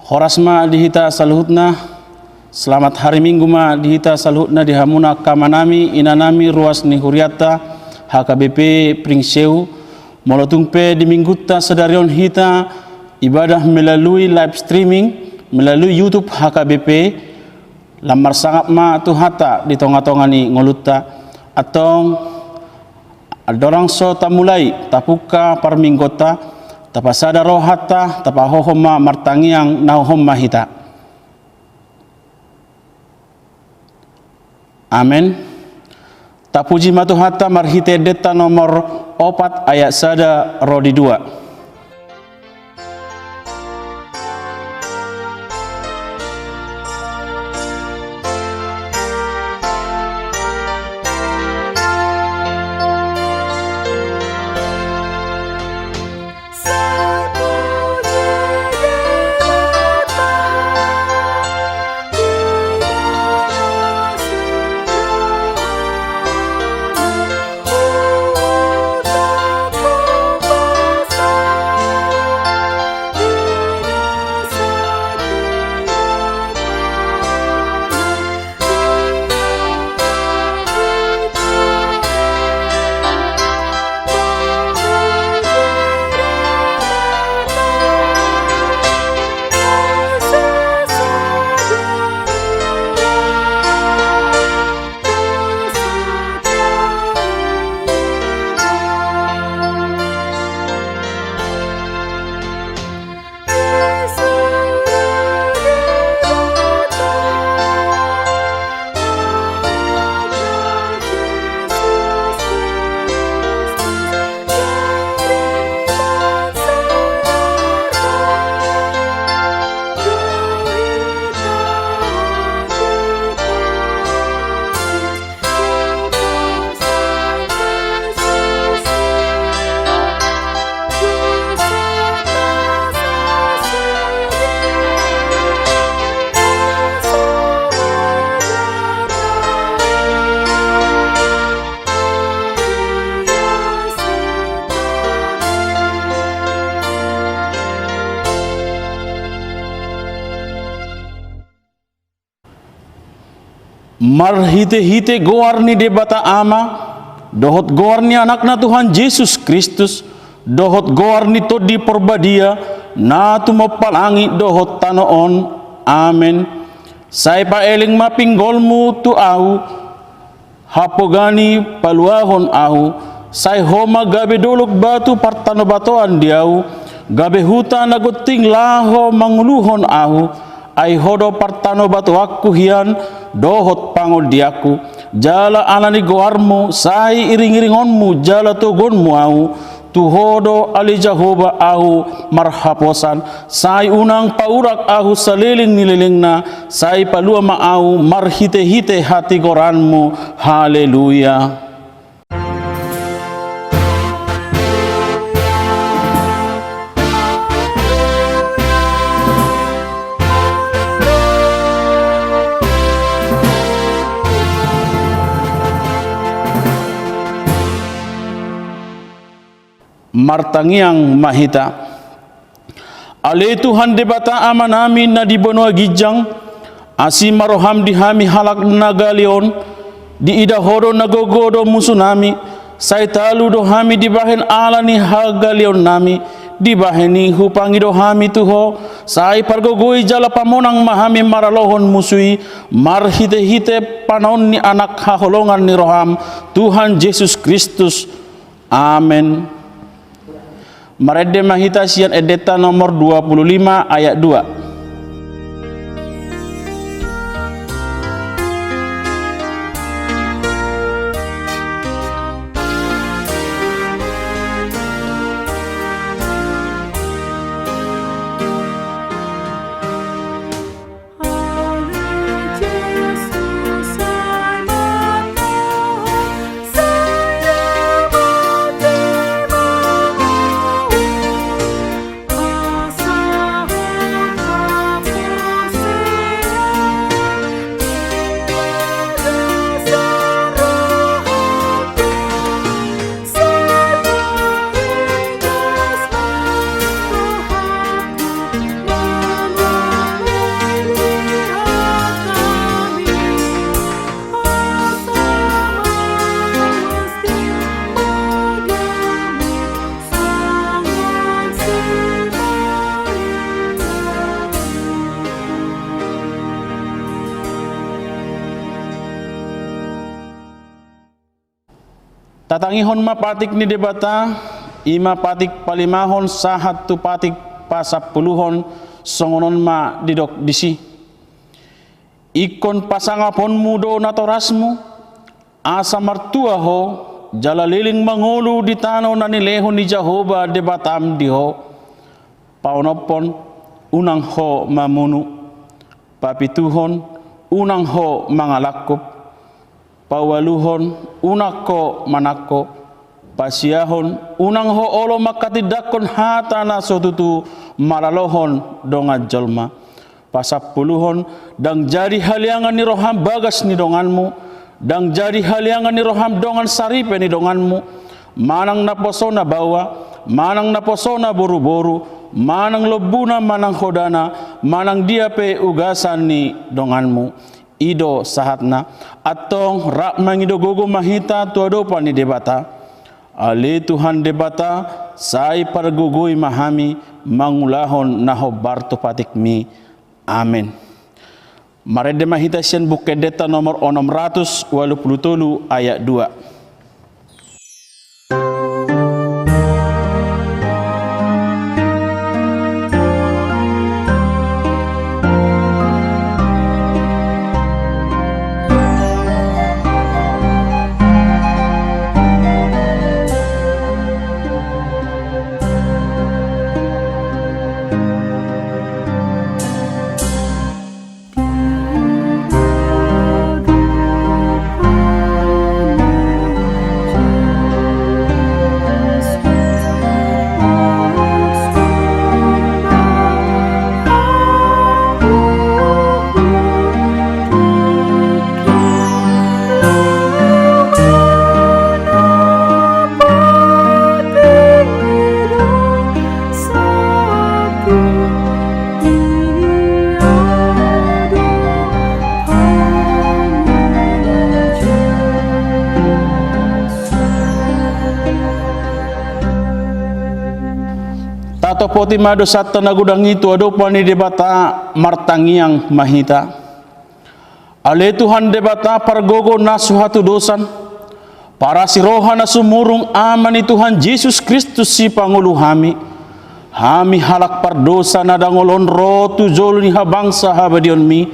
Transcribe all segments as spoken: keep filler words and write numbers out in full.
Horas ma di hita saluhutna. Selamat hari Minggu ma di hita saluhutna, di hamuna angka amanami, inanami, ruas ni hurianta H K B P Pringsewu. Molo tung pe di minggunta sadari on hita ibadah melalui live streaming, melalui YouTube H K B P, lam marsangap ma Tuhanta di tongatonga ni ngolunta. Antong, andorang so tamulai tapungka parmingguonta, tapasada rohanta, tapahohom ma martangiang, na hohom ma hita. Amen. Tapuji ma Tuhanta marhite endenta nomor opat ayat sada ro di dua. Marhitehite goar ni Debata Ama, dohot goar ni Anakna Tuhan Jesus Kristus, dohot goar ni Tondi Porbadia, na tumompa langit dohot tano on. Amen. Sai paeleng ma pinggolmu tu ahu, hapoga ni paluahon ahu, sai ho ma gabe dolok batu partanobatoan di ahu, gabe huta na gonting laho manguluhon ahu, ai ho do partanobatoanku hian dohot pangondianku, jala ala ni goarmu sai iringiringonmu jala toguonmu ahu, tu ho do ale Jahowa ahu marhaposan, sai unang paurak ahu saleleng ni lelengna, sai palua ma ahu marhitehite hatigoranmu. Haleluya. Martangiang ma hita. Ale Tuhan Debata Amanami na di banua ginjang, asi ma roham di hami halak na gale on, diida ho do na gogo do musunami, sai talu do hami dibahen ala ni hagaleonnami, dibahen i hupangido hami tu ho, sai pargogoi jala pamonang ma hami maralohon musu i, marhitehite panaon ni Anak haholongan ni roham, Tuhan Jesus Kristus. Amen. Marende ma hita sian endenta nomor dua puluh lima ayat dua. Tatangihon ma patik ni Debata, i ma patik palimahon sahat tu patik pasampuluhon, songon on ma didok disi: Ingkon pasangaponmu do natorasmu, asa martua ho, jala leleng mangolu di tano na nilehon ni Jahowa Debatam di ho. Paonomhon, unang ho mamunu. Papituhon, unang ho mangalangkup. Paualuhon, unang ho manangko. Pasiahon, unang ho olo manghatindanghon hata na so tutu maralohon dongan jolma. Pasampuluhon, ndang jadi haleangan ni roham bagas ni donganmu, ndang jadi haleangan ni roham dongan saripe ni donganmu, manang naposona baoa, manang naposona boruboru, manang lombuna, manang hodana, manang dia pe ugasan ni donganmu. I do sahatna. Antong rap mangido gogo ma hita tu adopan ni Debata. Ale Tuhan Debata, sai pargogoi ma hami mangulahon na hombar tu patikmi. Amen. Marende ma hita sian Buku Endenta nomor onom ratus ualu pulu tolu, ayat dua. Tatopoti ma dosanta na godang i tu adopan ni Debata, martangiang ma hita. Ale Tuhan Debata pargogo na so hatudosan, parasi roha na sumurung, Ama ni Tuhan Jesus Kristus sipangolu hami. Hami halak pardosa na dangol on ro tu jolo ni habangsa habadiaonmi,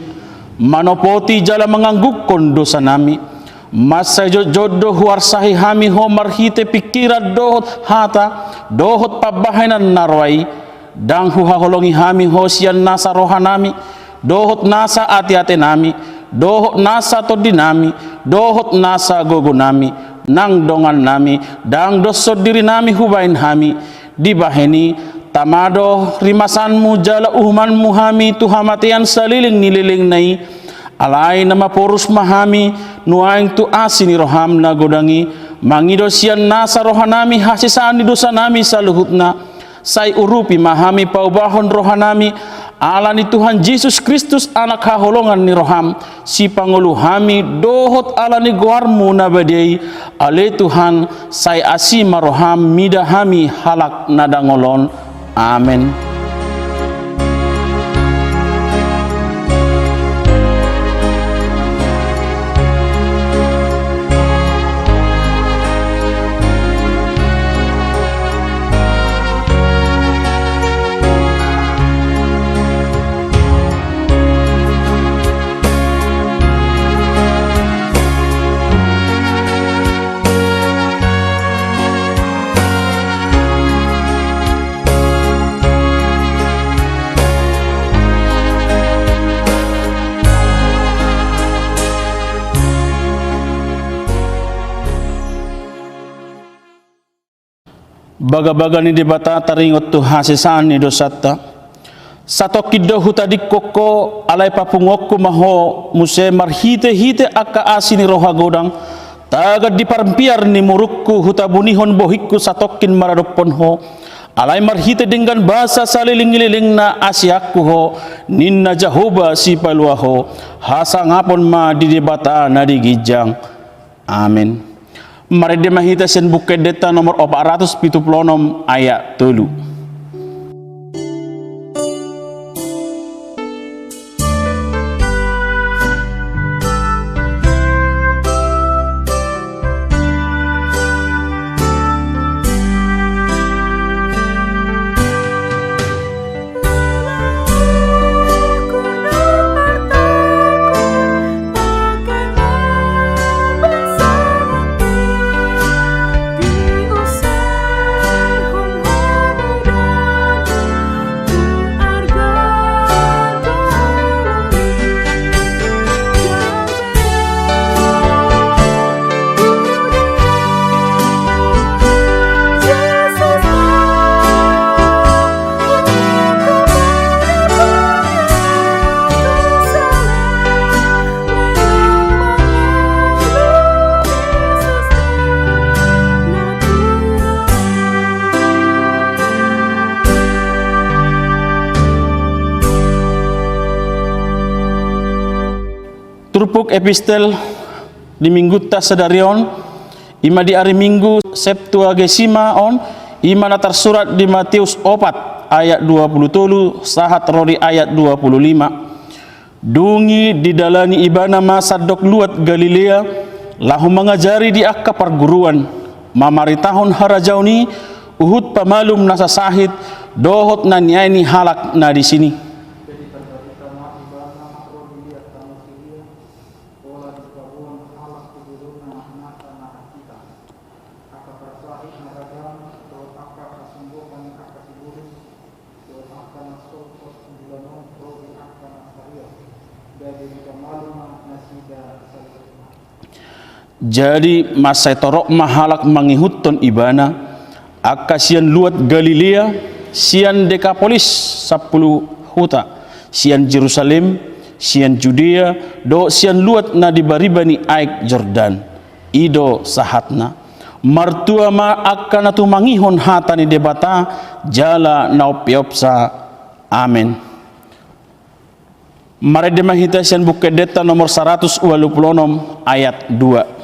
manopoti jala manganggungkon dosanami. Mansai jotjot do huarsahi hami ho marhite pingkiran dohot hata, dohot pambahenan na roa i. Ndang huhaholongi hami ho sian nasa rohanami, dohot nasa ateatenami, dohot nasa tondinami, dohot nasa gogonami, nang dongannami, ndang doshon dirinami hubahen hami. Dibahen i, tama do rimasanmu jala uhumanmu hami tu hamatean saleleng ni lelengna i. Alai na maporus ma hami nuaeng tu asi ni roham na godang i, mangido sian nasa rohanami hasesaan ni dosanami saluhutna. Sai urupi ma hami paubahon rohanami, ala ni Tuhan Jesus Kristus, Anak haholongan ni roham, sipangolu hami, dohot ala ni goarmu na badia i. Ale Tuhan, sai asi ma roham mida hami halak na dangol on. Amen. Bagabaga ni Debata taringot tu hasesaan ni dosanta. Satongkin do hutadingkon ho, alai papunguonku ma ho muse marhitehite angka asi ni roha godang, tagan di parmpiar ni murukku hutabunihon bohingku satongkin maradophon ho. Alai marhite denggan basa saleleng ni lelengna aseanku ho, ninna Jahowa sipalua ho. Hasangapon ma di Debata na di ginjang. Amen. Marende ma hita sian Buku Endenta nomor opat ratus pitu pulu onom, ayat tolu. Puk epistel di minggunta sadari on, ima di ari Minggu Septuagesima on, ima na tarsurat di Mateus opat ayat dua pulu tolu sahat ro di ayat dua pulu lima. Dung i didalani ibana ma sandok luat Galilea, laho mangajari di angka parguruan, mamaritahon harajaon i, huhut pamalum nasa sahit, dohot na niae ni halak na disi. Jadi tarbarita ma ibana ro di liat tano Siria, pola dipaboan halak tu jolona nasa na rakitan. Angka parsahit na ragam, dohot angka hasunggotan ni angka sibolis, dohot angka na sompot, jumolo ro di angka na sariot, gabe dipamalum ma nasida saluhutna. Jadi mansai torop ma halak mangihuthon ibana, angka sian luat Galilea, sian Dekapolis, sampulu huta, sian Jerusalem, sian Judea, dohot sian luat na di bariba ni aek Jordan. I do sahatna. Martua ma angka na tumangihon hata ni Debata jala na umpeopsa. Amen. Marende ma hita sian Buku Endenta nomor saratus ualu pulu onom ayat dua.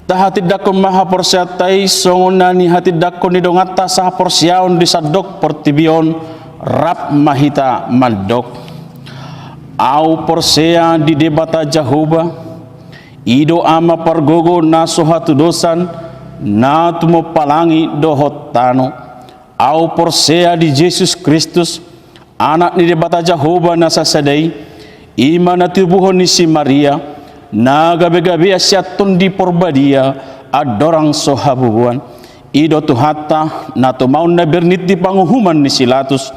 Tahatindangkon ma haporseaonta i songon na nihatindangkon ni donganta sahaporseaon di sandok portibi on. Rap ma hita mandok. Ahu porsea di Debata Jahowa, i do Ama pargogo na so hatudosan, na tumompa langit dohot tano. Ahu porsea di Jesus Kristus, Anak ni Debata Jahowa na sasada i, i ma na tinubuhon ni si Maria, na gabegabean sian Tondi Porbadia, andorang so habubuan. I do Tuhanta, na tumaon na bernit di panguhuman ni si Latus,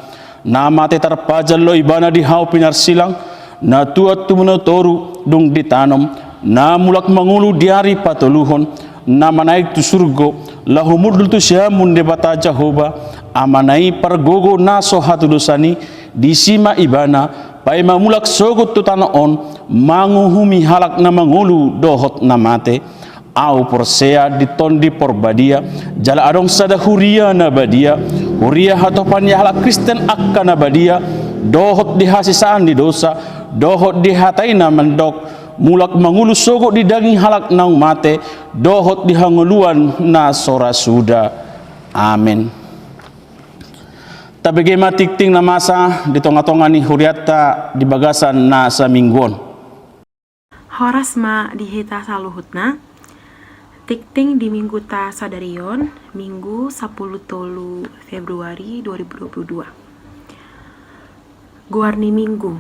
na mate tarpajal do ibana di hau pinarsilang, na tuat tu banua toru dung ditanom, na mulak mangolu di ari patoluhon, na manaek tu surgo, laho mundul tu siamun Debata Jahowa, Amana i pargogo na so hatudosan i, disi ma ibana, paima mulak sogot tu tano on, manguhumi halak na mangolu dohot na mate. Ahu porsea di Tondi Porbadia, jala adong sada huria na badia, huria hatopan ni halak Kristen angka na badia, dohot di hasesaan ni dosa, dohot di hata i na mandok, mulak mangolu sogot di daging halak naung mate, dohot di hangoluan na so ra suda. Amen. Tabege ma tingting na masa di tongatonga ni hurianta di bagasan na saminggu on. Horas ma di hita saluhutna. Tingting di mingguta sadari on, Minggu sampulu tolu Februari dua ribu dua puluh dua. Goar ni Minggu.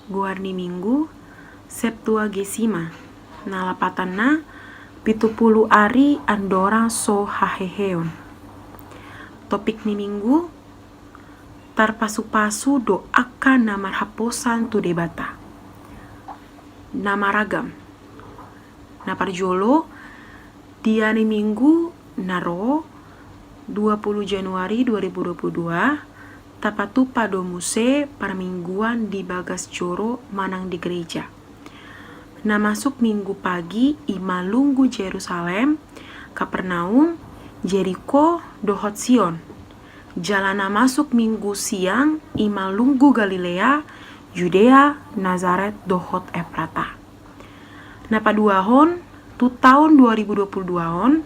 Goar ni Minggu, Septuagesima, na lapatanna pitu pulu ari andorang so haheheon. Topik ni Minggu, tarpasupasu do angka na marhaposan tu Debata. Na maragam. Na parjolo, di ari Minggu na ro, dua pulu Januari dua ribu dua puluh dua, tapatupa do muse parmingguan di bagas joro manang di gereja. Na masuk Minggu pagi i ma lunggu Jerusalem, Kapernaum, Jeriko, dohot Sion. Jala na masuk Minggu siang i ma lunggu Galilea, Judea, Nazaret, dohot Efrata. Na paduahon, tu taon dua ribu dua puluh dua on,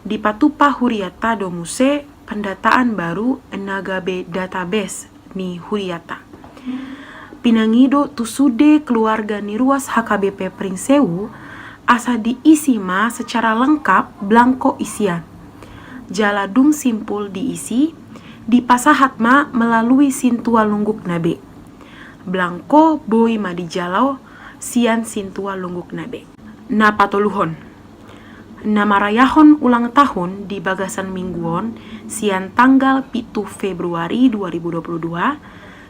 dipatupa huriata do muse pendataan baru na gabe database ni huriata. Pinangido tu sude keluarga ni ruas H K B P Pringsewu, asa diisi ma secara lengkap blangko isian. Jala dung simpul diisi, dipasahat ma melalui sintua lungguk na be. Blangko boi ma dijalo sian sintua lungguk na be. Na patoluhon. Na marayahon ulang tahun di bagasan minggu on sian tanggal pitu Februari dua ribu dua puluh dua,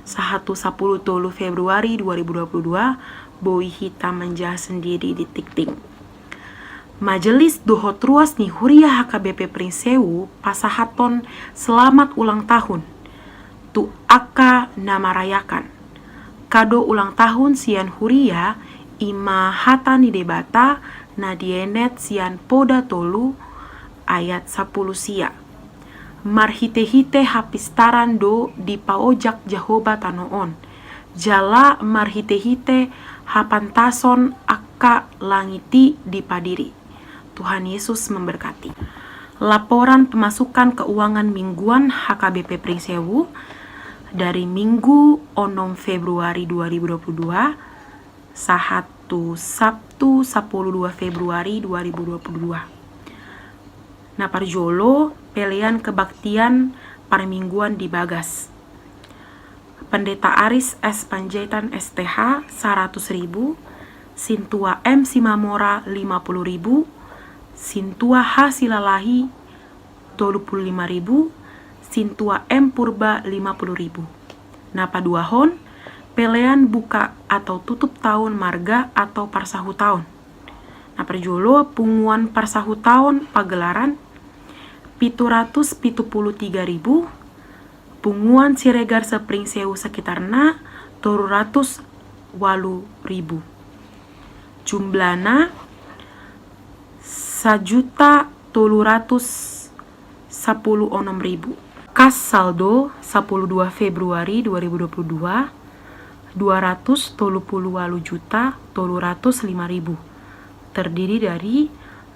sahat tu sapuluh tolu Februari dua ribu dua puluh dua, boi hita manjaha sendiri di tingting. Majelis dohot ruas ni huria H K B P Pringsewu pasahathon selamat ulang tahun tu angka na marayakan. Kado ulang tahun sian huria i ma hata ni Debata na dienet sian Poda tolu ayat sapuluh sia. Marhitehite hapistaran do dipaojak Jahowa tano on, jala marhitehite hapantason angka langit i dipadiri. Tuhan Yesus memberkati. Laporan pemasukan keuangan mingguan H K B P Pringsewu dari Minggu onom Februari dua ribu dua puluh dua sahat tu Sabtu sapuluh dua Februari dua ribu dua puluh dua. Na parjolo, pelean kebaktian parmingguan di bagas. Pendeta Aris S Panjaitan S T H saratus ribu, Sintua M Simamora lima puluh ribu, Sintua H Silalahi tolu puluh lima ribu, Sintua M Purba lima puluh ribu. Na paduahon, pelean buka atau tutup taon marga atau parsahutaon. Na parjolo, punguan parsahutaon pagelaran pitu ratus pitu puluh tiga ribu, punguan Siregar se-Pringsewu sekitarna tolu ratus walu ribu. Jumlahna sajuta tolu ratus sapuluh onom ribu. Kas saldo sapuluh dua Februari dua ribu dua puluh dua, dua ratus tolu puluh walu juta tolu ratus lima ribu. Terdiri dari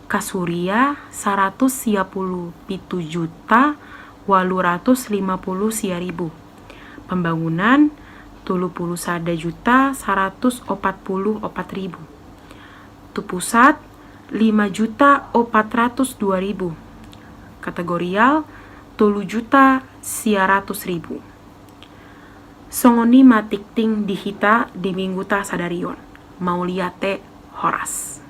kas huria saratus sia puluh pitu juta walu ratus lima puluh sia ribu. Pembangunan tolu puluh sada juta saratus opat puluh opat ribu. Tu pusat lima juta opat ratus dua ribu. Kategorial tolu juta sia ratus ribu. Songon i ma tingting di hita di mingguta sadari on. Mauliate, horas.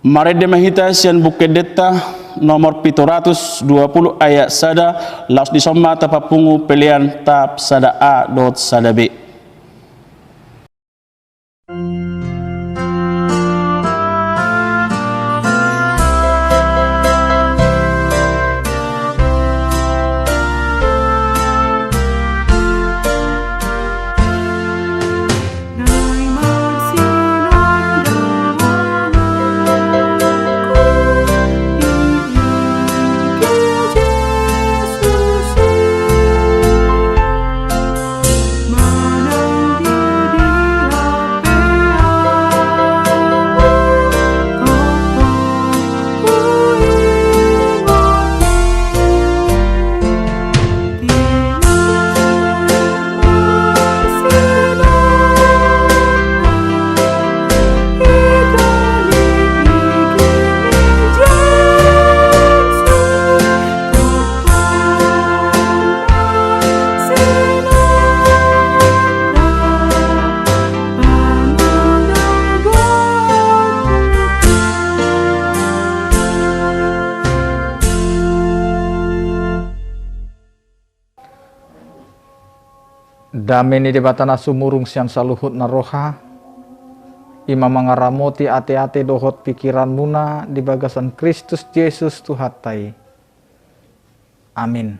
Marende ma hita sian Buku Endenta nomor pitu ratus dua puluh ayat sada, laos dison ma tapapungu pelean tahap sada A dohot sada B. Dame ni Debata na sumurung sian saluhutna roha, i ma mangaramoti ateate dohot pingkiranmuna di bagasan Kristus Jesus Tuhanta i. Amin.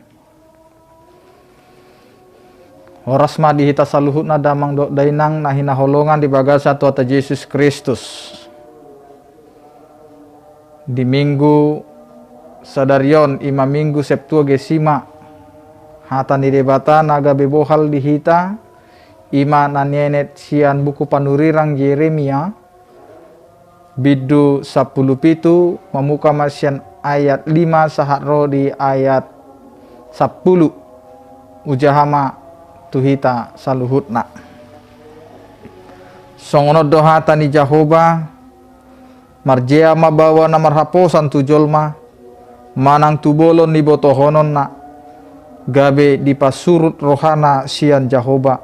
Horas ma di hita saluhutna damang dohot dainang na hinaholongan di bagasan Tuhanta Jesus Kristus. Di minggu sadari on, i ma minggu Septuagesima, hata ni Debata na gabe bohal di hita, i ma na nienet sian buku panurirang Jeremia, bindu sampulu pitu, mamuka ma sian ayat lima sahat ro di ayat sampulu. Hujaha ma tu hita saluhutna. Songon on do hata ni Jahowa: Marjea ma baoa na marhaposan tu jolma, manang tu bolon ni botohononna, gabe dipasurut rohana sian Jahowa.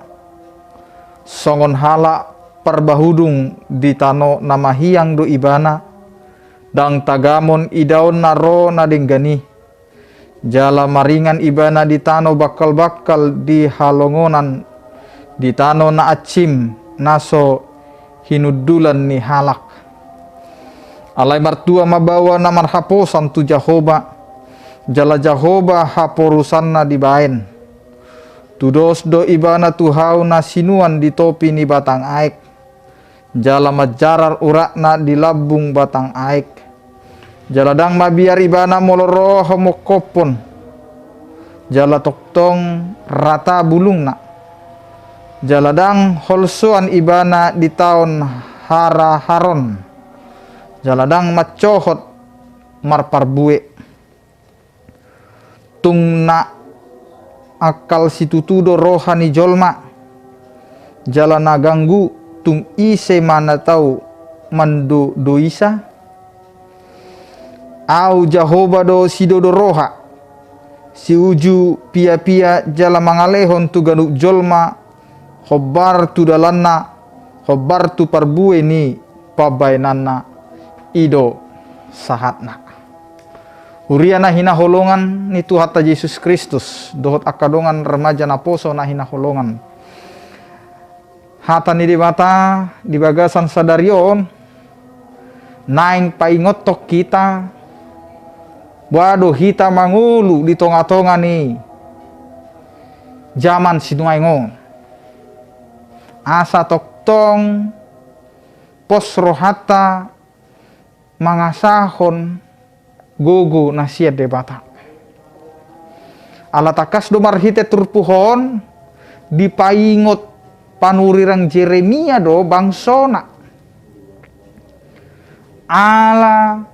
Songon halak parbahudung di tano na mahiang do ibana, ndang tagamon idaonna ro na denggan i. Jala maringan ibana di tano bangkal-bangkal di halongonan, di tano na ansim, na so hinundulan ni halak. Alai martua ma baoa na marhaposan tu Jahowa, jala Jahowa haporusanna dibaen. Tudos do ibana tu hau na sinuan di topi ni batang aek, jala manjarar uratna di lambung batang aek. Jala ndang mabiar ibana molo ro hamongkophon, jala tongtong rata bulungna. Jala ndang holsoan ibana di taon haraharon, jala ndang mansohot marparbue. Tung na angkal situtu do roha ni jolma, jala na ganggu, tung ise ma na tau mandodoisa? Ahu Jahowa do sidodo roha, siuju piapia, jala mangalehon tu ganup jolma hombar tu dalanna, hombar tu parbue ni pambahenanna. I do sahatna. Huria na hinaholongan ni Tuhanta Jesus Kristus, dohot angka dongan remaja naposo na hinaholongan. Hata ni Debata di bagasan sadari on naeng paingothon hita, boha do hita mangolu di tonga-tonga ni jaman sinuaeng on. Asa tongtong pos rohanta mangasahon gogo na sian Debata. Ala tangkas do marhite turpuk on dipaingot panurirang Jeremia do bangsona. Ala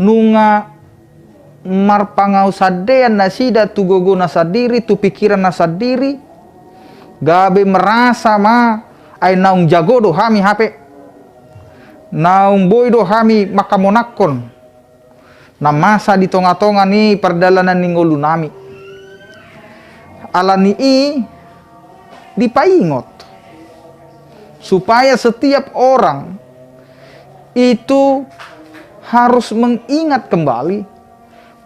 nunga marpangaosandean nasida tu gogona sandiri, tu pikiranna sandiri, gabe merasa ma ai naung jago do hami hape, naung boi do hami manghamonangkon na masa di tonga-tonga ni pardalanan ni ngolunami. Ala ni i dipaingot supaya setiap orang itu harus mengingat kembali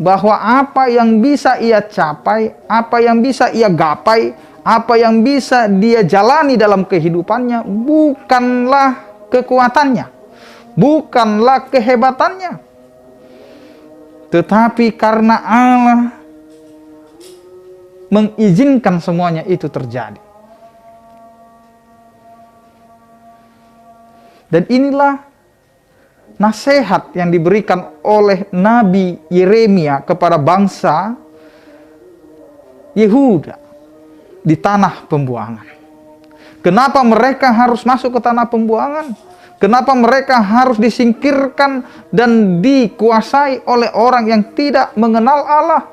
bahwa apa yang bisa ia capai, apa yang bisa ia gapai, apa yang bisa dia jalani dalam kehidupannya bukanlah kekuatannya, bukanlah kehebatannya, tetapi karena Allah mengizinkan semuanya itu terjadi. Dan inilah nasihat yang diberikan oleh Nabi Yeremia kepada bangsa Yehuda di tanah pembuangan. Kenapa mereka harus masuk ke tanah pembuangan? Kenapa mereka harus disingkirkan dan dikuasai oleh orang yang tidak mengenal Allah?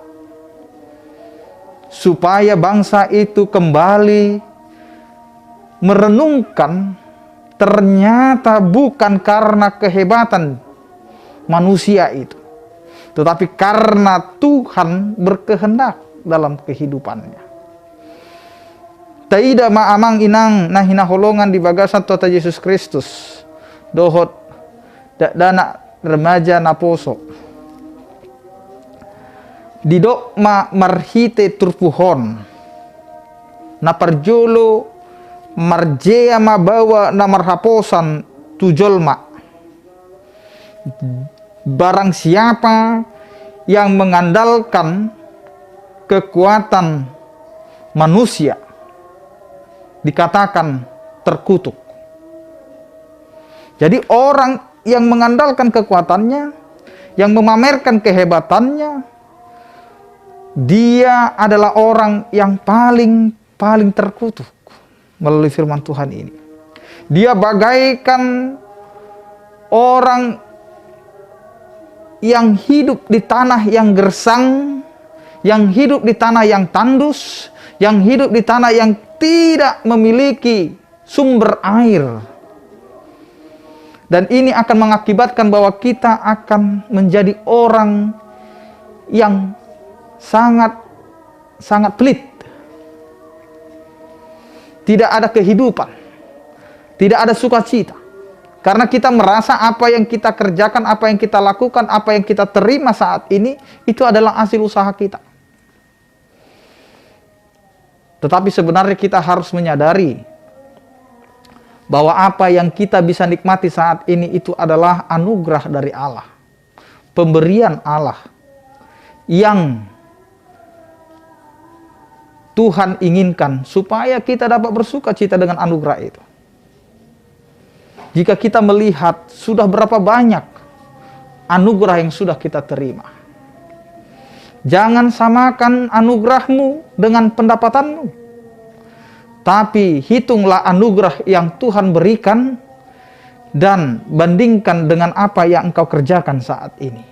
Supaya bangsa itu kembali merenungkan, ternyata bukan karena kehebatan manusia itu, tetapi karena Tuhan berkehendak dalam kehidupannya. Taida ma amang inang na hinaholongan di bagasan Tuhanta Jesus Kristus, dohot dakdanak remaja naposo. Didok ma marhite turpuk on, na parjolo marjea ma baoa na marhaposan tu jolma. Barang siapa yang mengandalkan kekuatan manusia, dikatakan terkutuk. Jadi orang yang mengandalkan kekuatannya, yang memamerkan kehebatannya, dia adalah orang yang paling, paling terkutuk. melalui firman Tuhan ini. Dia bagaikan orang yang hidup di tanah yang gersang, yang hidup di tanah yang tandus, yang hidup di tanah yang tidak memiliki sumber air. Dan ini akan mengakibatkan bahwa kita akan menjadi orang yang sangat, sangat pelit. Tidak ada kehidupan. Tidak ada sukacita. Karena kita merasa apa yang kita kerjakan, apa yang kita lakukan, apa yang kita terima saat ini, itu adalah hasil usaha kita. Tetapi sebenarnya kita harus menyadari bahwa apa yang kita bisa nikmati saat ini itu adalah anugerah dari Allah, pemberian Allah yang Tuhan inginkan supaya kita dapat bersukacita dengan anugerah itu. Jika kita melihat sudah berapa banyak anugerah yang sudah kita terima, jangan samakan anugerahmu dengan pendapatanmu, tapi hitunglah anugerah yang Tuhan berikan dan bandingkan dengan apa yang engkau kerjakan saat ini.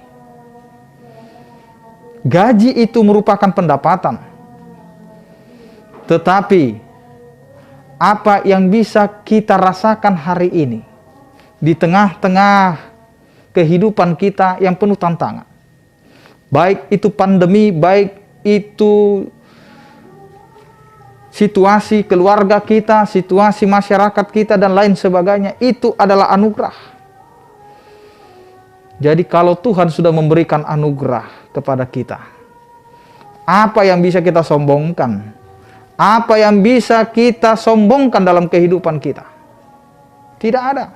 Gaji itu merupakan pendapatan, tetapi apa yang bisa kita rasakan hari ini di tengah-tengah kehidupan kita yang penuh tantangan, baik itu pandemi, baik itu situasi keluarga kita, situasi masyarakat kita, dan lain sebagainya, itu adalah anugerah. Jadi, kalau Tuhan sudah memberikan anugerah kepada kita, apa yang bisa kita sombongkan? Apa yang bisa kita sombongkan dalam kehidupan kita? Tidak ada.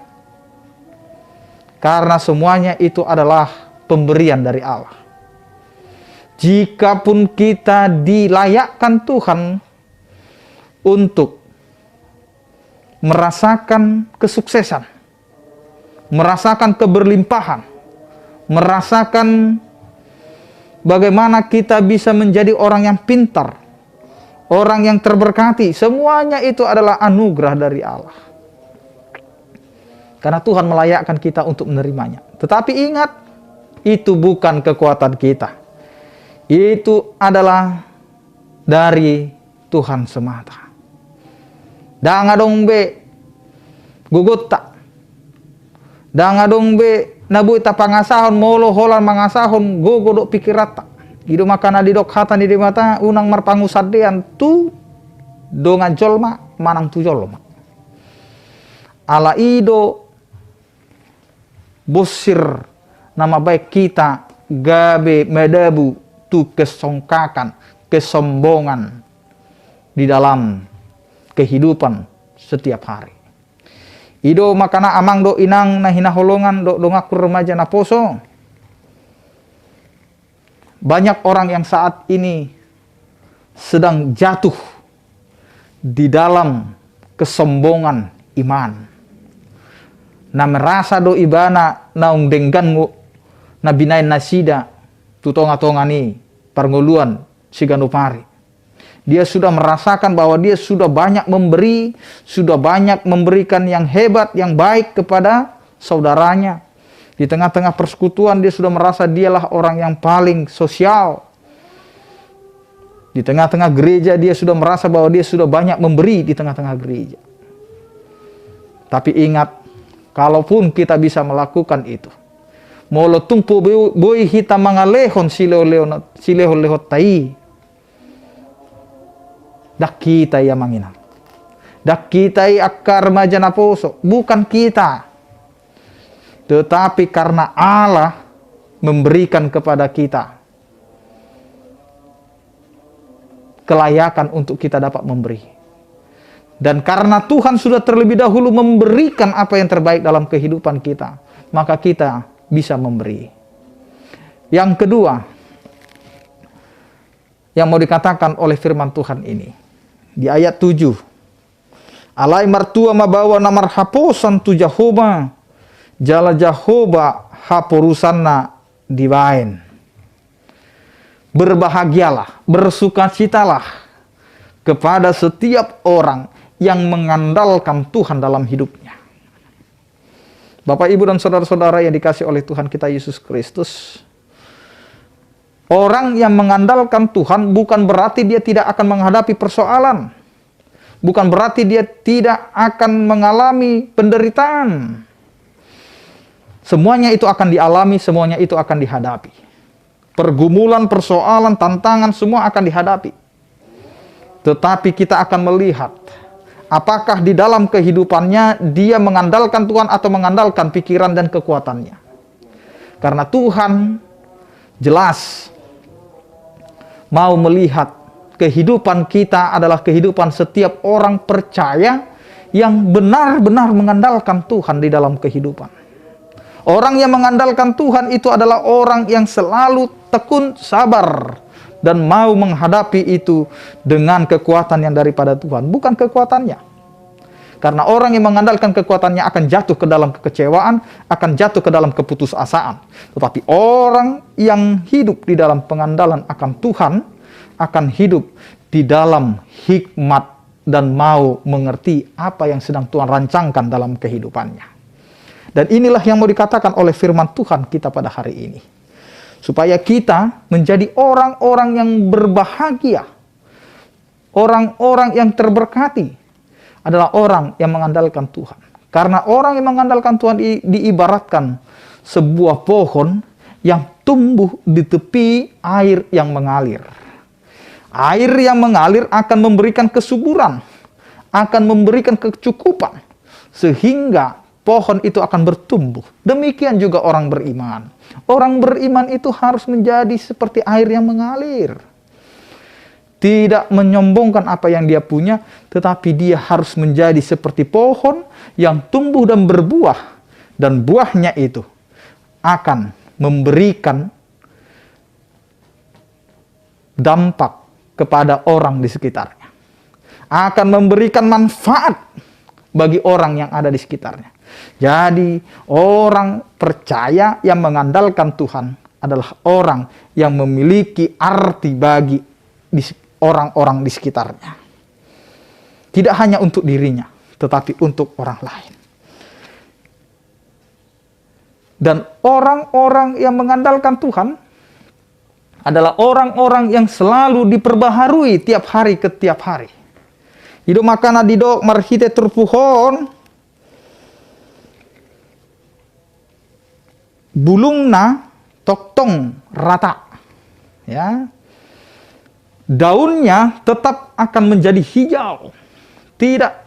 Karena semuanya itu adalah pemberian dari Allah. Jikapun kita dilayakkan Tuhan untuk merasakan kesuksesan, merasakan keberlimpahan, merasakan bagaimana kita bisa menjadi orang yang pintar, orang yang terberkati, semuanya itu adalah anugerah dari Allah. Karena Tuhan melayakkan kita untuk menerimanya. Tetapi ingat, itu bukan kekuatan kita. Itu adalah dari Tuhan semata. Ndang adong be gogonta. Ndang adong be na boi tapangasahon molo holan mangasahon gogo dohot pikiranta. I do makana didok hata ni Debata, unang marpangunsandean tu dongan jolma manang tu jolma. Ala i do bonsir na mambahen hita gabe madabu tu kesongkakan, kesombongan di dalam kehidupan setiap hari. I do makana, amang dohot inang na hinaholongan dohot donganku remaja naposo, banyak orang yang saat ini sedang jatuh di dalam kesombongan iman. Na merasa do ibana naung denggan do na binahen nasida tu tonga-tonga ni parngoluan siganup ari. Dia sudah merasakan bahwa dia sudah banyak memberi, sudah banyak memberikan yang hebat, yang baik kepada saudaranya. Di tengah-tengah persekutuan, dia sudah merasa dialah orang yang paling sosial. Di tengah-tengah gereja, dia sudah merasa bahwa dia sudah banyak memberi di tengah-tengah gereja. Tapi ingat, kalaupun kita bisa melakukan itu, molo tung pe bo-, boi hita mangalehon silehon-lehon-, silehon-lehonta i, ndang hita i, amang inang. Ndang hita i, angka remaja naposo. Bukan kita. Tetapi karena Allah memberikan kepada kita kelayakan untuk kita dapat memberi. Dan karena Tuhan sudah terlebih dahulu memberikan apa yang terbaik dalam kehidupan kita, maka kita bisa memberi. Yang kedua, yang mau dikatakan oleh firman Tuhan ini, di ayat tujuh, "Alai martua ma baoa na marhaposan tu Jahowa, jala Jahowa haporusanna dibaen." Berbahagialah, bersukacitalah kepada setiap orang yang mengandalkan Tuhan dalam hidupnya. Bapak, Ibu, dan saudara-saudara yang dikasihi oleh Tuhan kita Yesus Kristus, orang yang mengandalkan Tuhan bukan berarti dia tidak akan menghadapi persoalan, bukan berarti dia tidak akan mengalami penderitaan. Semuanya itu akan dialami, semuanya itu akan dihadapi. Pergumulan, persoalan, tantangan, semua akan dihadapi. Tetapi kita akan melihat apakah di dalam kehidupannya dia mengandalkan Tuhan atau mengandalkan pikiran dan kekuatannya. Karena Tuhan jelas mau melihat kehidupan kita adalah kehidupan setiap orang percaya yang benar-benar mengandalkan Tuhan di dalam kehidupan. Orang yang mengandalkan Tuhan itu adalah orang yang selalu tekun, sabar, dan mau menghadapi itu dengan kekuatan yang daripada Tuhan, bukan kekuatannya. Karena orang yang mengandalkan kekuatannya akan jatuh ke dalam kekecewaan, akan jatuh ke dalam keputusasaan. Tetapi orang yang hidup di dalam pengandalan akan Tuhan akan hidup di dalam hikmat dan mau mengerti apa yang sedang Tuhan rancangkan dalam kehidupannya. Dan inilah yang mau dikatakan oleh firman Tuhan kita pada hari ini. Supaya kita menjadi orang-orang yang berbahagia, orang-orang yang terberkati adalah orang yang mengandalkan Tuhan. Karena orang yang mengandalkan Tuhan di, diibaratkan sebuah pohon yang tumbuh di tepi air yang mengalir. Air yang mengalir akan memberikan kesuburan, akan memberikan kecukupan, sehingga pohon itu akan bertumbuh. Demikian juga orang beriman. Orang beriman itu harus menjadi seperti air yang mengalir. Tidak menyombongkan apa yang dia punya, tetapi dia harus menjadi seperti pohon yang tumbuh dan berbuah, dan buahnya itu akan memberikan dampak kepada orang di sekitarnya, akan memberikan manfaat bagi orang yang ada di sekitarnya. Jadi, orang percaya yang mengandalkan Tuhan adalah orang yang memiliki arti bagi di se-, orang-orang di sekitarnya. Tidak hanya untuk dirinya, tetapi untuk orang lain. Dan orang-orang yang mengandalkan Tuhan adalah orang-orang yang selalu diperbaharui tiap hari ke tiap hari. I do makana didok marhite turpuk on, bulungna tongtong rata. Ya. Daunnya tetap akan menjadi hijau, tidak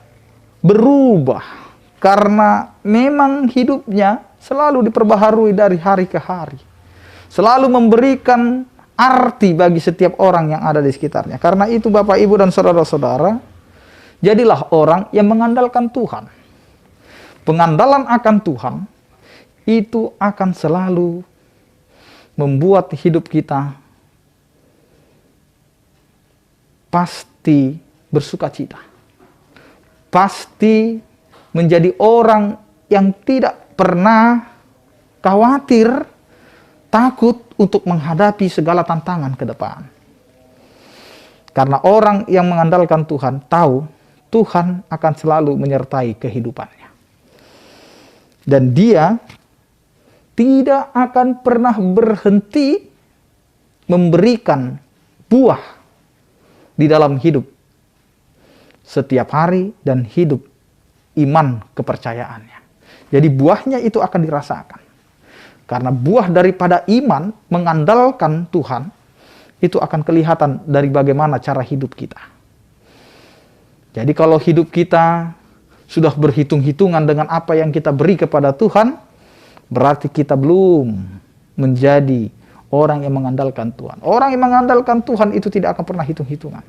berubah, karena memang hidupnya selalu diperbaharui dari hari ke hari, selalu memberikan arti bagi setiap orang yang ada di sekitarnya. Karena itu, Bapak, Ibu, dan saudara-saudara, jadilah orang yang mengandalkan Tuhan. Pengandalan akan Tuhan itu akan selalu membuat hidup kita pasti bersukacita, pasti menjadi orang yang tidak pernah khawatir, takut untuk menghadapi segala tantangan ke depan. Karena orang yang mengandalkan Tuhan tahu Tuhan akan selalu menyertai kehidupannya. Dan dia tidak akan pernah berhenti memberikan buah di dalam hidup setiap hari dan hidup iman kepercayaannya. Jadi, buahnya itu akan dirasakan. Karena buah daripada iman mengandalkan Tuhan itu akan kelihatan dari bagaimana cara hidup kita. Jadi, kalau hidup kita sudah berhitung-hitungan dengan apa yang kita beri kepada Tuhan, berarti kita belum menjadi orang yang mengandalkan Tuhan. Orang yang mengandalkan Tuhan itu tidak akan pernah hitung-hitungan.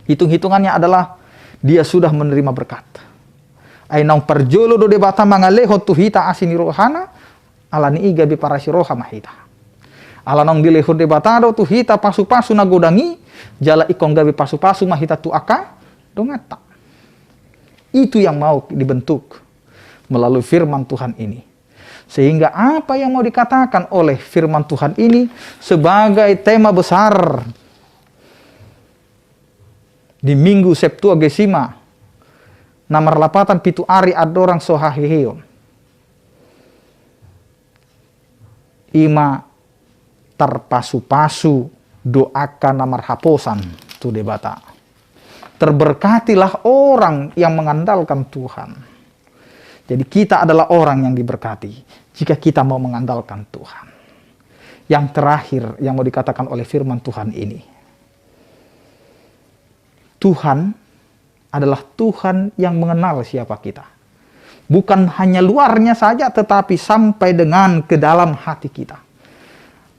Hitung-hitungannya adalah dia sudah menerima berkat. Ai naung parjolo do Debata mangalehon tu hita asi ni rohana, ala ni i gabe parasi roha ma hita. Ala naung dilehon Debata do tu hita pasu-pasu na godang i, jala ingkon gabe pasu-pasu ma hita tu angka donganta. Itu yang mau dibentuk melalui firman Tuhan ini. Sehingga apa yang mau dikatakan oleh firman Tuhan ini sebagai tema besar di Minggu Septuagesima, na marlapatan pitu ari andorang so haheheon, i ma tarpasupasu do angka na marhaposan tu Debata. Terberkatilah orang yang mengandalkan Tuhan. Jadi, kita adalah orang yang diberkati jika kita mau mengandalkan Tuhan. Yang terakhir yang mau dikatakan oleh firman Tuhan ini, Tuhan adalah Tuhan yang mengenal siapa kita. Bukan hanya luarnya saja, tetapi sampai dengan ke dalam hati kita.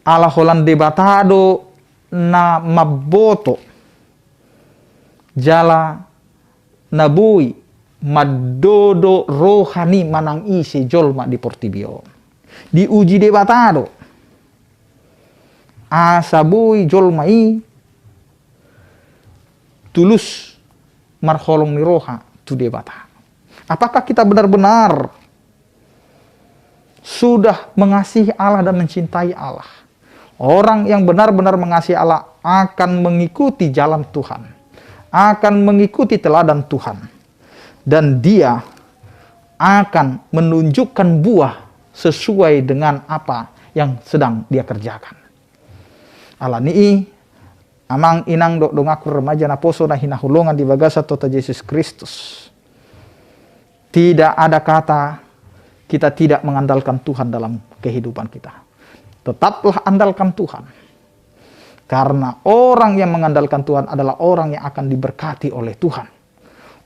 Ala holan Debata do na mamboto jala na boi mandodo roha ni manang ise jolma di portibi on. Diuji Debata do asa boi jolma i tulus marholong ni roha tu Debata. Apakah kita benar-benar sudah mengasihi Allah dan mencintai Allah? Orang yang benar-benar mengasihi Allah akan mengikuti jalan Tuhan, akan mengikuti teladan Tuhan, dan dia akan menunjukkan buah sesuai dengan apa yang sedang dia kerjakan. Ala ni i, amang inang dohot donganku remaja naposo na hinaholongan di bagasan Tuhan Jesus Kristus, tidak ada kata kita tidak mengandalkan Tuhan dalam kehidupan kita. Tetaplah andalkan Tuhan. Karena orang yang mengandalkan Tuhan adalah orang yang akan diberkati oleh Tuhan.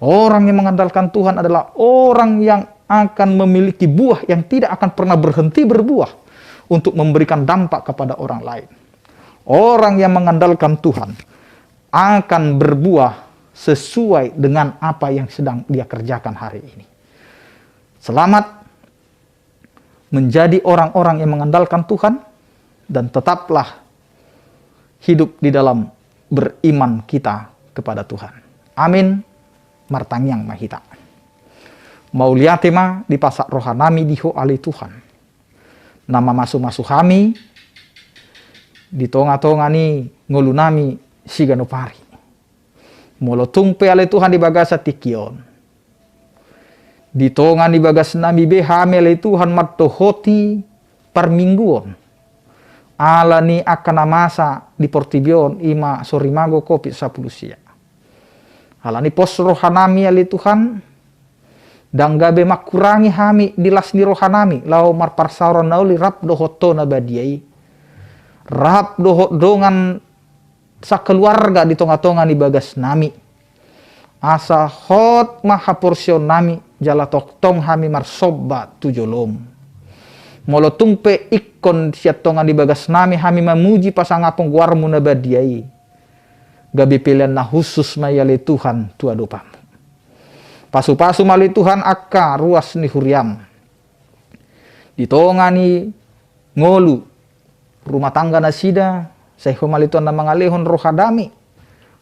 Orang yang mengandalkan Tuhan adalah orang yang akan memiliki buah yang tidak akan pernah berhenti berbuah untuk memberikan dampak kepada orang lain. Orang yang mengandalkan Tuhan akan berbuah sesuai dengan apa yang sedang dia kerjakan hari ini. Selamat menjadi orang-orang yang mengandalkan Tuhan, dan tetaplah hidup di dalam beriman kita kepada Tuhan. Amin. Martangiang ma hita. Mauliate ma dipasahat rohanami di Ho ale Tuhan, na mamasumasu hami di tongatonga ni ngolunami siganup ari. Molo tung pe ale Tuhan di bagasan tingki on, di tonga ni bagasnami be hami ale Tuhan mandohoti parmingguon, ala ni angka na masa di portibi on, i ma sorimago covid sampulu sia. Ala ni pos rohanami ale Tuhan, ndang gabe mangkurangi hami di las ni rohanami laho marparsaoran na uli rap dohot Ho na badia i, rap dohot dongan sakeluarga di tongatonga ni bagasnami. Asa hot ma haporseaonnami jala tongtong hami marsomba tu jolom. Molo tung pe ingkon sian tonga ni bagasnami hami mamuji pasangapon goarmu na badia i, gabe pelean na hushus ma i ale Tuhan tu adopanmu. Pasupasu ma ale Tuhan angka ruas ni huriam di tonga ni ngolu rumah tangga nasida, sai Ho ma ale Tuhan na mangalehon roha dame,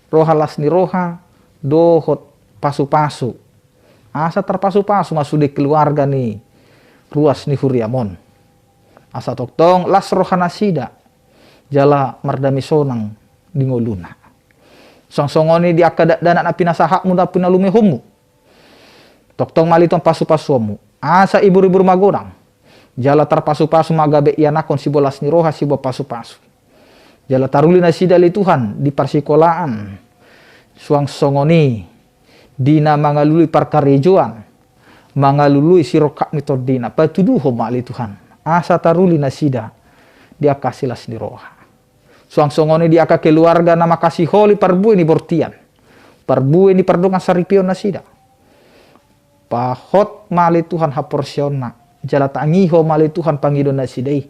roha las ni roha, dohot pasupasu. Asa tarpasupasu ma sude keluarga ni ruas ni huriam on. Asa tongtong las roha nasida, jala mardame sonang di ngoluna. Suang songon i di angka dakdanak na pinasahatmu, na pinalumehonmu. Tongtong ma ale Tuhan pasupasuonmu, asa iburibur magodang, jala tarpasupasu ma gabe ianakhon siboan las ni roha, siboan pasupasu. Jala taruli nasida ale Tuhan di parsikolaan, suang songon i di na mangalului parkarejoan, mangalului sirongkap ni tondina, patuduhon ma ale Tuhan, asa taruli nasida di angka asi las ni roha. Suang songon i di angka keluarga na mangkasiholi parbue ni bortian, parbue ni pardongan saripeon nasida. Pahot ma ale Tuhan haporseaonna, jala tangihon ma ale Tuhan pangidoan nasida i,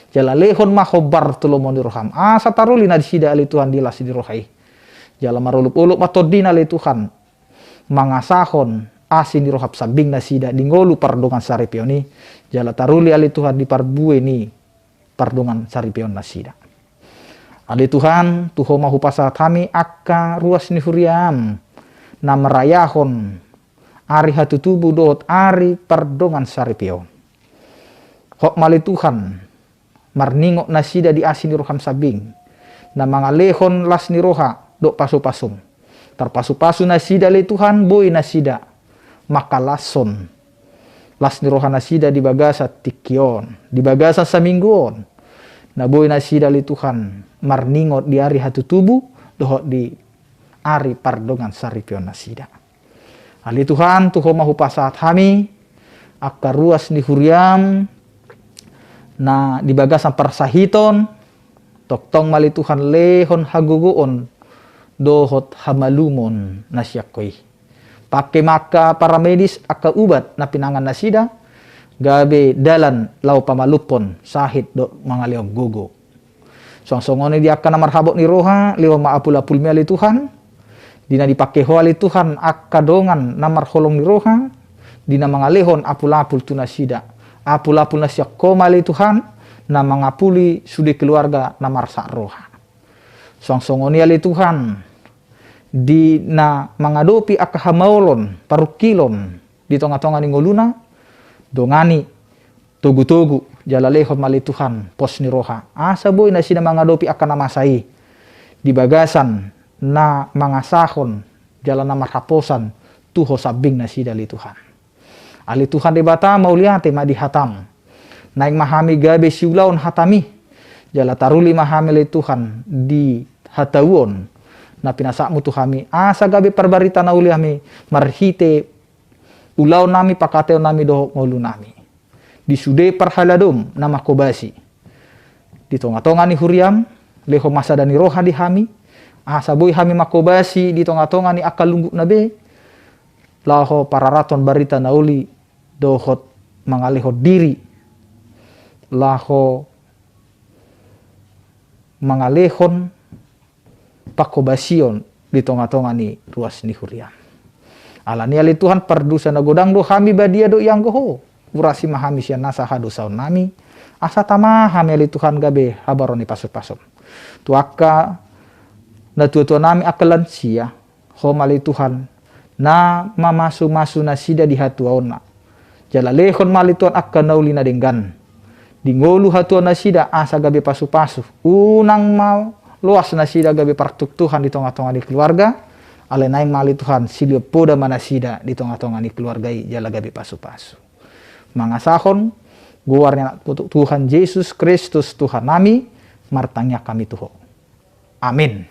jala lehon ma hombar tu lomo ni roham, asa taruli nasida ale Tuhan di las ni roha i. Jala marolopolop ma tondina ale Tuhan, mangasahon asi ni roham sambing nasida di ngolu pardongan saripeon i, jala taruli ale Tuhan di parbue ni pardongan saripeon nasida. Ale Tuhan, tu Ho ma hupasahat hami angka ruas ni huriam na marayahon ari hatutubu dohot ari pardongan saripeon. Hot ma ale Tuhan marningot nasida di asi ni roham sambing, na mangalehon las ni roha dohot pasupasum. Tarpasupasu nasida ale Tuhan, boi nasida mangkalashon las ni roha nasida di bagasan tingki on, di bagasan saminggu on. Na boi nasida ale Tuhan marningot di ari hatutubu dohot di ari pardongansaripeon nasida. Ale Tuhan, tu Ho ma hupasahat hami angka ruas ni huriaM na di bagasan parsahiton. Tongtong ma ale Tuhan lehon hagogoon dohot hamalumon na sian Ho i. Pangke ma angka paramedis, angka ubat na pinangan nasida gabe dalan laho pamalumhon sahit dohot mangalehon gogo. Suang songon i di angka na marhabot ni roha, lehon ma apulapulMi ale Tuhan. Di na dipangke Ho ale Tuhan angka dongan na marholong ni roha, di na mangalehon apulapul tu nasida. Apulapul na sian Ho ma ale Tuhan na mangapuli sude keluarga na marsak roha. Suang songon i ale Tuhan, di na mangadopi angka hamaolon, parungkilon di tongatonga ni ngoluna, dongani, togutogu, jala lehon ma ale Tuhan pos ni roha, asa boi nasida mangadopi angka na masa i di bagasan na mangasahon jala na marhaposan tu Ho sambing nasida ale Tuhan. Ale Tuhan Debata, mauliate ma di hataM. Naeng ma hami gabe siulaon hataMi, jala taruli ma hami ale Tuhan di hatauon na pinasahatMu tu hami, asa gabe parbarita na uli hami marhite ulaonnami, pangkataionami dohot ngolunami di sude parhaladoM na manghobasi di tongatonga ni huriaM. Lehon ma sada ni roha di hami, asa boi hami manghobasi di tongatonga ni angka lunggukna be, laho pararathon barita na uli dohot mangalehon diri laho mangalehon panghobasion di tongatonga ni ruas ni huriaM. Alani i ale Tuhan, pardosa na godang do hami badia dohot ianggo Ho. Urasi ma hami sian nasa hadosaonnami, asa tama hami ale Tuhan gabe habaron ni pasupasuM. Tu angka natuatuanami, angka lansia, Ho ma ale Tuhan na mamasumasu nasida di hatuaonna. Jala lehon ma ale Tuhan angka na uli na denggan di ngolu hatuaon nasida, asa gabe pasupasu. Unang ma loas nasida gabe partuktuhan di tongatonga ni keluarga, alai naeng ma ale Tuhan silehon poda ma nasida di tongatonga ni keluarga i jala gabe pasupasu. Mangasahon goar ni Anak Tuhan Jesus Kristus Tuhannami, martangiang hami tu Ho. Amin.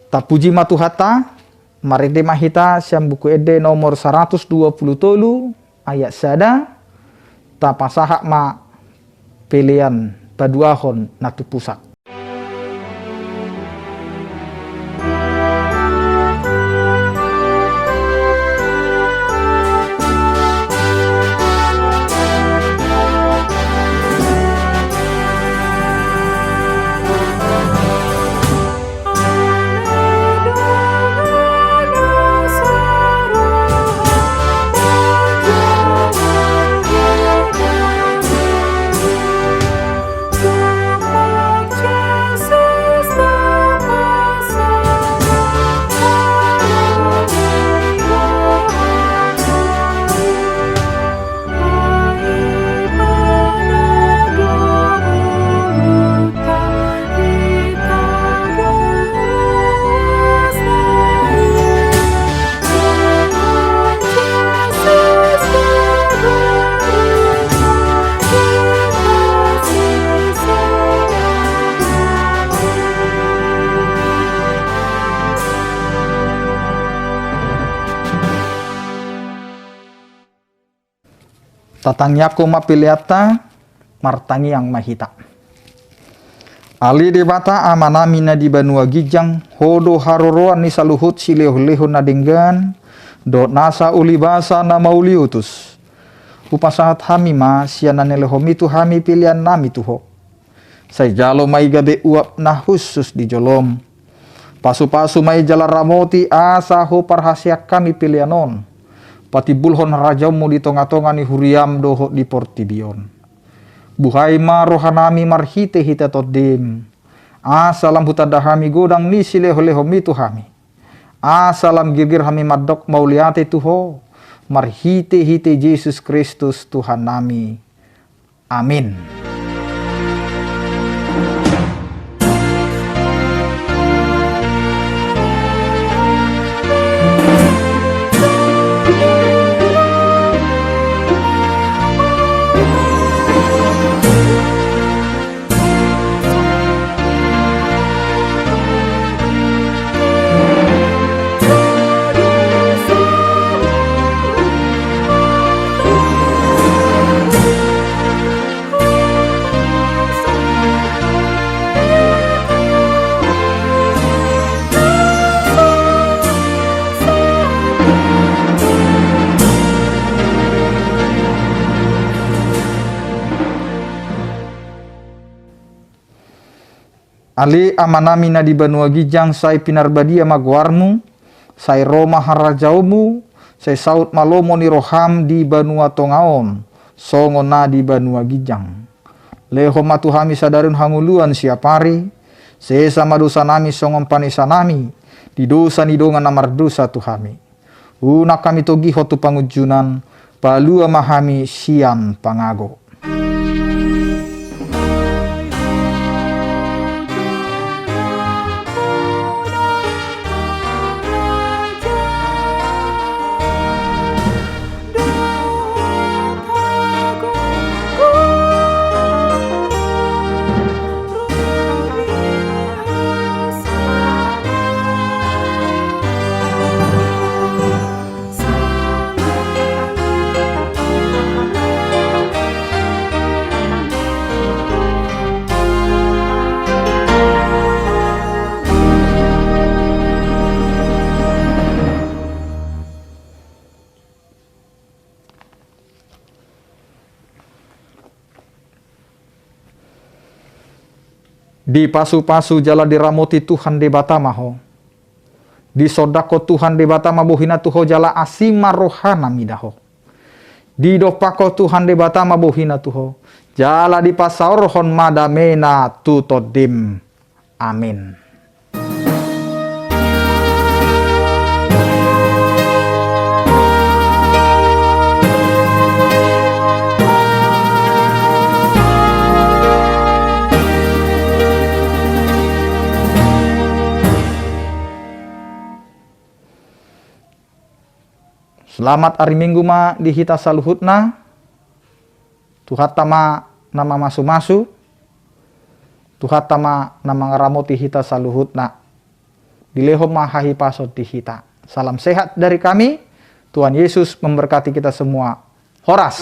Tapuji ma Tuhanta. Marende ma hita sian Buku Ende nomor saratus dua pulu tolu ayat sada. Tapasahat ma pelean paduahon na tumpusak. Tatangiangkon ma peleanta, martangiang ma hita. Ale Debata Amanami na di banua ginjang, Ho do haroroan ni saluhut silehonlehon na denggan dohot nasa ulibasa na mauliutus. Hupasahat hami ma sian na nilehonMi tu hami peleannami tu Ho. Sai jalo ma i gabe uap na hushus di joloM. Pasupasu ma i jala ramoti asa huparhaseang hami pelean on patimbulhon harajaonMu di tongatonga ni huriaM dohot di portibi on. Buhai ma rohanami marhitehite TondiM, asa lam hutanda hami godang ni silehonlehonMi tu hami, asa lam girgir hami mandok mauliate tu Ho, marhitehite Jesus Kristus Tuhannami. Amin. Ale Amanami na di banua ginjang, sai pinarbadia ma goarmu, sai ro ma harajaonmu, sai saut ma lomo ni roham di banua tonga on, songon na di banua ginjang. Lehon ma tu hami sadari on hangoluan siapari, sesa ma dosanami songon panesanami di dosa ni dongan na mardosa tu hami. Unang hami togihon tu pangunjunan, palua ma hami sian pangago. Dipasupasu jala diramoti Tuhan Debata ma ho. Disondangkon Tuhan Debata ma bohina tu ho jala asi ma rohana mida ho. Didompakkon Tuhan Debata ma bohina tu ho jala dipasaorhon ma damena tu tondim. Amin. Selamat ari Minggu ma di hita saluhutna. Tuhanta ma na mamasumasu. Tuhanta ma na mangaramoti hita saluhutna. Dilehon ma hahipason di hita. Salam sehat dari kami. Tuhan Yesus memberkati kita semua. Horas.